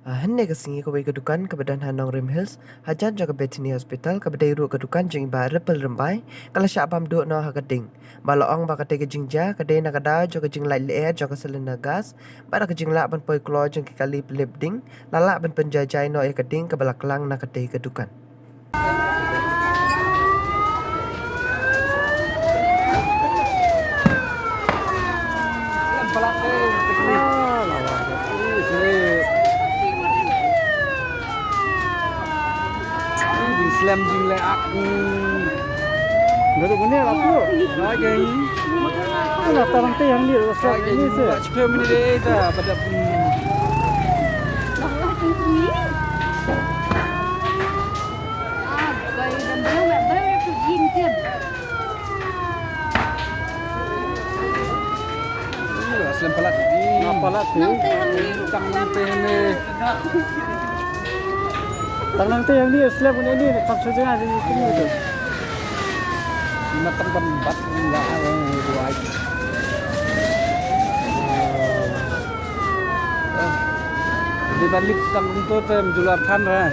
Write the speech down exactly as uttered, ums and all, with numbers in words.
Ah, hynne ka sngi kawei ka dukan kaba don ha Nongrim Hills, hajan jong ka Bethany Hospital, kaba dei ruh ka dukan jong i Bah Ripple Rymbai, ka la shah bam duh noh ha ka ding. Ba la ong ba katei ka jingjia ka dei na ka daw jong ka jinglait lyer jong ka cylinder gas, bad da ka jinglah ban poi kloi jong ki kali pynlip ding, la lah ban pynjai jai noh ïa ka ding kaba la klang na katei ka dukan. Slem jingleh ak. Baru gini lah tu. Lagi. Ina tarang te yang ni, slem ini se. Sepuluh minit dah pada. Slem palat. Nga palat tu. Nang teh hangne. Tang nang teh hangne. Tang nang teh hangne, slem hangne, kam shu jngai di sini tu. Matang tempat enggak ada yang buat. Di balik tang tu tem jular than ra.